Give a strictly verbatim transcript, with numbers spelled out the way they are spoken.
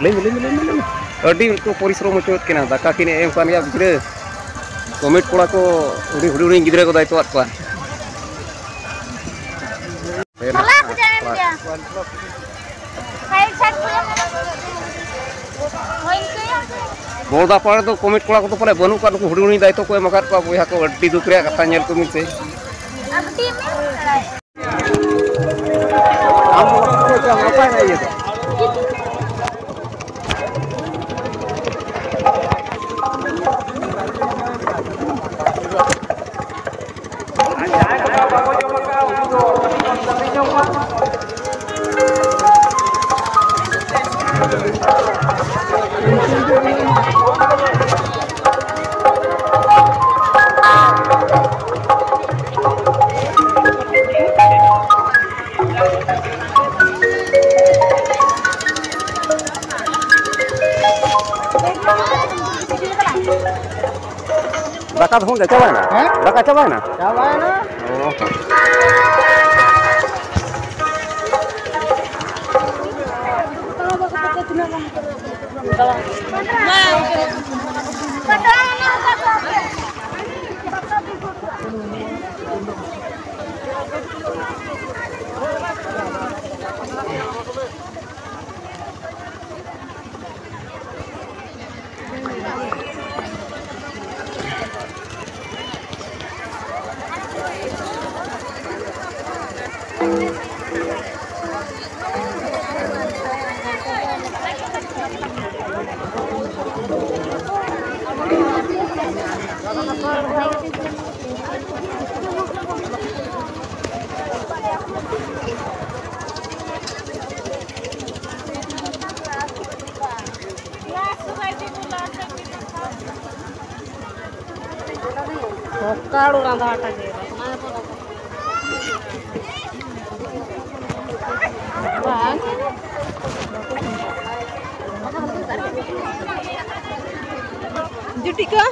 ᱞᱟᱹᱭ ᱢᱮ, ᱞᱟᱹᱭ ᱢᱮ, ᱞᱟᱹᱭ ᱢᱮ, ᱞᱟᱹᱭ ᱢᱮ᱾ ᱟᱹᱰᱤ ᱠᱚ ᱯᱚᱨᱤᱥᱨᱚᱢ ᱦᱚᱪᱚᱭᱮᱫ ᱠᱤᱱᱟ, ᱫᱟᱠᱟ ᱠᱤᱱ ᱮᱢ ᱠᱟᱱ ᱜᱮᱭᱟ ᱜᱤᱫᱽᱨᱟᱹ, ᱠᱚᱢᱮᱰ ᱠᱚᱲᱟ ᱠᱚ, ᱦᱩᱰᱤᱧ ᱦᱩᱰᱤᱧ ᱜᱤᱫᱽᱨᱟᱹ ᱠᱚ ᱫᱟᱭᱤᱛᱛᱚᱣᱟᱫ ᱠᱚᱣᱟ᱾ ᱦᱚᱞᱟ ᱠᱚ ᱡᱟᱱᱟᱢ ᱜᱮᱭᱟ᱾ ᱥᱟᱭᱤᱰ ᱥᱟᱭᱤᱰ ᱠᱚ ᱡᱟᱱᱟᱢ ᱜᱮᱭᱟ᱾ ᱦᱳᱭ, ᱤᱱᱠᱟᱹ ᱜᱮ᱾ ᱵᱚᱲᱫᱟ ᱯᱟᱲᱟ ᱨᱮᱫᱚ ᱠᱚᱢᱮᱰ ᱠᱚᱲᱟ ᱠᱚᱫᱚ ᱯᱟᱞᱮ ᱵᱟᱹᱱᱩᱜ ᱠᱚᱣᱟ, ᱱᱩᱠᱩ ᱦᱩᱰᱤᱧ ᱦᱩᱰᱤᱧ ᱫᱟᱭᱤᱛᱛᱚ ᱠᱚ ᱮᱢ ᱟᱠᱟᱫ ᱠᱚᱣᱟ ᱵᱚᱭᱦᱟ ᱠᱚ, ᱟᱹᱰᱤ ᱫᱩᱠ ᱨᱮᱭᱟᱜ ᱠᱟᱛᱷᱟ, ᱧᱮᱞ ᱠᱚ ᱢᱮᱥᱮ᱾ ᱟᱢ ᱫᱚ ᱚᱠᱚᱭ ᱪᱚ ᱱᱟᱯᱟᱭ ᱱᱟ ᱤᱭᱟᱹ ᱫᱚ᱾ ᱫᱟᱠᱟ ᱫᱚ ᱦᱩᱭ ᱪᱟᱵᱟᱭᱮᱱᱟ? ᱦᱮᱸ? ᱫᱟᱠᱟ ᱪᱟᱵᱟᱭᱮᱱᱟ? ᱪᱟᱵᱟᱭᱮᱱᱟ᱾ ᱚ᱾ ᱥᱚᱠᱟᱲ ᱨᱟᱸᱫᱷᱟ ᱟᱴᱟ ᱜᱮ᱾ ᱵᱟᱝ᱾ ᱡᱩᱴᱤ ᱠᱚ᱾